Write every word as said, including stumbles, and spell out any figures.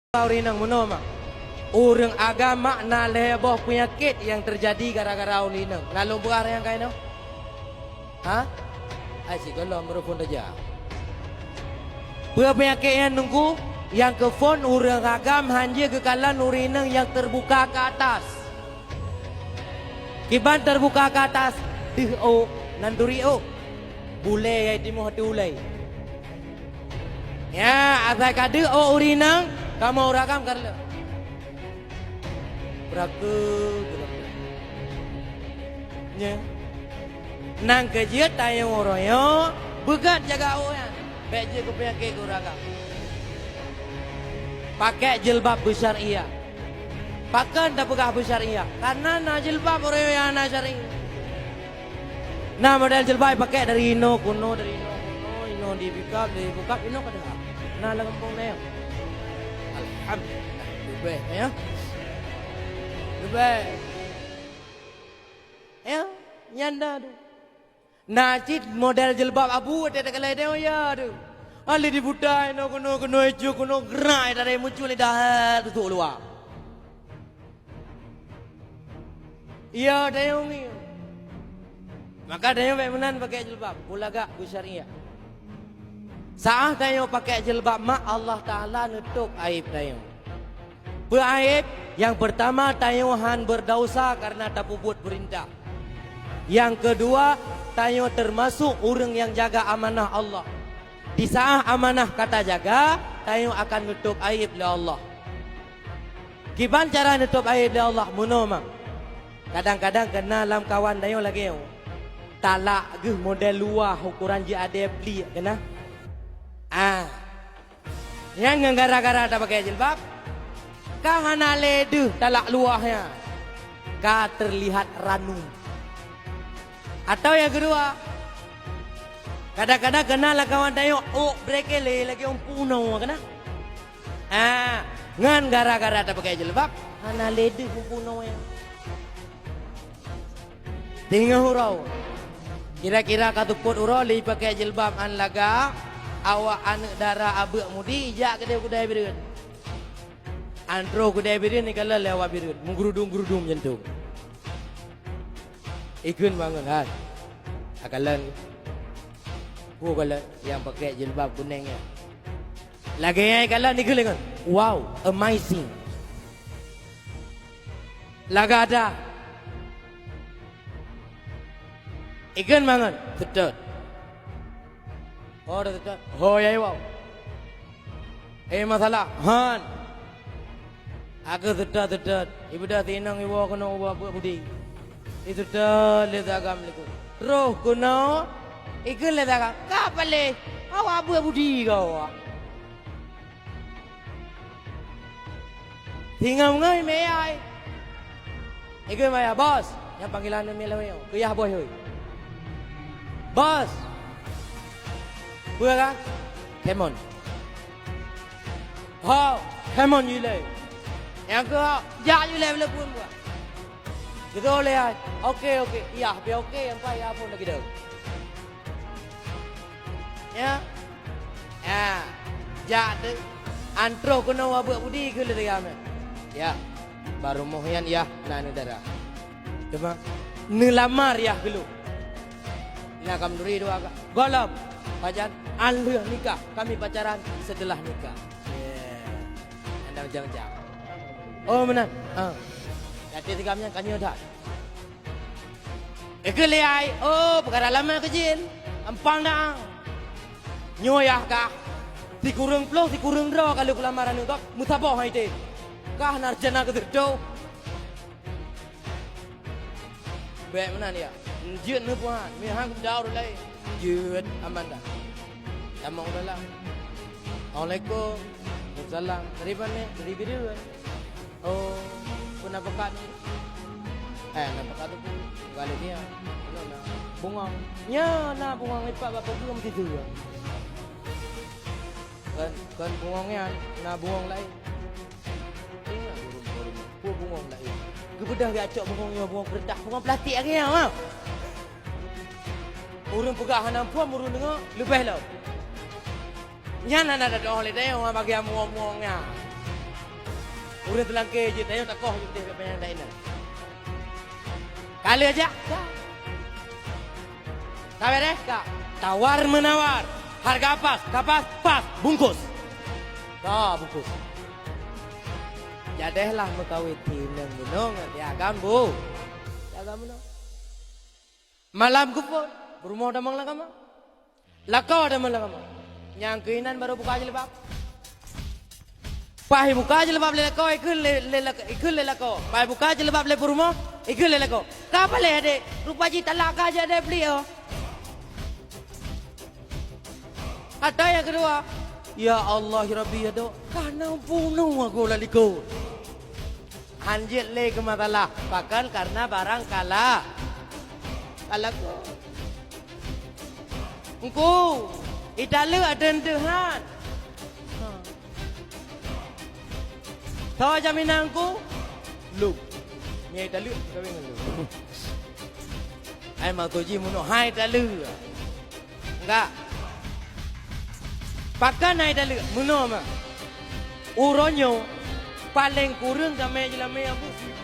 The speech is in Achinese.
Ureueng inong meunoe mak. Ureueng agam mak na lhèe boh peunyakét nyang teujadi gara-gara ureueng inong. Na lôn peugah nyang ka inoe? Ha? Ai sigohlom beuruphon teujak. Peue peunyakét nyan Teungku? Nyang keuphon ureueng agam hanjeuet geukalon ureueng inong nyang teubuka keu atas. Kiban teubuka keu atas, deuh ôk, nan turi ôk. Bulèe nyang timoh ateueh ulèe. Ya, asai ka deuh ôk ureueng inong, kamoe ureueng agam ka reuloh. Beurakeuh, beurakeuh. Nyan. Nyan keuh jeuet tanyoe uroe nyoe beugèt jaga ôk nyan. Bèk jeuet keu peunyakét keu ureueng agam. Pakèk jilbab beusyariah. Pakon tapeugah beusyariah? Kareuna na jilbab uroe nyoe nyang hana syari. Na model jilbab pakèk dari inoe keunoe, dari inoe keunoe, inoe di bikab, di bukab, inoe keudeh. Na lam gampông na nyoe. Alhamdulillah, leubeh, ya. Leubeh. Ya, nyan dah tu. Na cit model jilbab abu, watèe takalon, ya tu. Ahli dibuta, inoe keunoe, keunoe ijo, keunoe gerak, dari muncul lidah, tutup luwa. Iya, tanyoe ngieng. Maka tanyoe bèk meunan pakèk jilbab, ulagak beusyariah. Saat tanyoe pakèk jilbab mak, Allah Taala neutôp aéb tanyoe. Peue aéb? Nyang peurtama, tanyoe hán beudausa kareuna tapeubuet peurintah. Nyang keudua, tanyoe teumasok ureueng nyang jaga amanah Allah. Di saat amanah ka tajaga, tanyoe akan neutôp aéb lé Allah. Kiban cara neutôp aéb lé Allah meunoe mak. Kadang-kadang keuna lam kawan tanyoe lagèe nyoe. Talak geuh model luwah ukoran jih adèe pliek keuna. Ah. Nyan ngon gara-gara tapakèk jilbab, ka hana lé deuh talak luwah nyan. Ka teulihat ranum. Atawa nyang keudua, kadang-kadang keuna lam kawan tanyoe ôk brekele lagèe ureueng punoe keuna. Ah, ngon gara-gara tapakèk jilbab, hana lé deuh ureueng punoe nyan. Teungoh uroe. Kira-kira ka seupôt uroe lé pakèk jilbab án lagak, awak aneuk dara abeuek mudi ijak keudéh u keudè Bireuen. Án troh u keudè Bireuen ikalon lé awak Bireuen, meugeurudum-geurudum jantung. Ikheun bangon, hai. Akalon. Peue kalon nyang pakèk jilbab kunéng nyan? Lagèe nyan ikalon ikheun lé ngon, "Wow, amazing." Lagak that. Ikheun bangon, seutôt. Oh, seutôt. Ho, ya, wow. Eh, masalah. Han. Aku seutôt-seutôt. Ibeudôh si inong iwoe keunoe ubak beuet budi. Iseutôt lé si agam likot. Troh keunoe, ikheun lé si agam, "Ka paléh, awak beuet budi keu awak." Singoh-ngoh meu'ah. Ikheun meu'ah, "Bos." Nyan panggilan nyoe lawét nyoe. Keu yah boh hôi. "Bos." "Peue kah?" "Kemon." "Ho, kemon jilée." Nyang keu ho, "Jak jilée beuleupun buah." Geutôi lé hai. "Oke, oke." Yah, pi oke, nyang pai yah phon lagèe deuh. Ya. Ya. Jak deuh. Án troh keunoe ubak beuet budi keu lé si agam. Ya. Bak rumoh nyan yah na aneuk dara. Teuma neulamar yah keu lôn. Na kam duri dua ka. Gohlom. Pajan án lheueh nikah. Kami pacaran setelah nikah. Ya. Anda macam-macam. Oh, meunan. Ha. Jadi si agam nyan ka nyoe that. Ikheun lé hai, oh, peukara lama keuh jén. Gampang na. Nyoe yah kah. Sikureueng ploh, sikureueng droe ka lheueh kulamar aneuk gob, meusaboh hai teuh. Kah na rencana keu seudeh. Bèk meunan ya. Jeuet neupeue han, meuhan kupeujaweueb ureueng laén. Jeuet aman dah. Tamong dalam. Assalamualaikum. Waalaikumsalam. Dari mana? Dari Bireuen. Oh, peue na peukat ni? Eh, na peukat tu pun. Galak dia. Mana na? Bungong. Nya na bungong lipat bak pokok mesti tu. Kan, kan bungong nyan, na bungong laén. Ingat burung-burung. Peue bungong laén? Geubeudôh geucok bungong nyoe, bungong keureutah, bungong plastik lagèe nyan, ha? Ureueng peugah hana muphom, ureueng deungoe leubeh lom. Nyan hana tatu'oh lé tanyoe bagian muong-muong nyan. Ureuëng teulangke jeuet, tanyoe takoh jeuet deh, bak panyang daerah. Ka lheueh jak? Ka. Ka beres? Ka. Tawar menawar. Harga pas, ka pas, pas, bungkus. Ka bungkus. Jadeh lah meukawen ti inong bunoe ngon ti agam, Bu. Ti agam bunoe. Malam geuphon, peurumoh tamong lam kama. Lakoe tamong lam kama. Nyang keuinan barô buka jilbab. Paih buka jilbab lé lakoe, ikheun lé, lé lak-, ikheun lé lakoe. Paih buka jilbab lé peurumoh, ikheun lé lakoe. Ka paléh adék, rupa jih talak ka jak adék pliek, oh. Ata nyang keudua, "Ya Allah, ya Rabbi, ya Dok, kana bunoe aku lam likot." Hanjeuet lé keu masalah, pakon? Karena barang kala-, kalakoe. Engku, italeuek ateueh-ateueh han. Ha. Soe jaminan Engku? Lôn. Nyan italeuek kawin ngon lôn. Ai meukeujih meunoe hai taleuek. Enggak. Pakon hai taleuek? Meunoe mah. Uroe nyoe paleng kureueng gamé jeulamé nyang beuet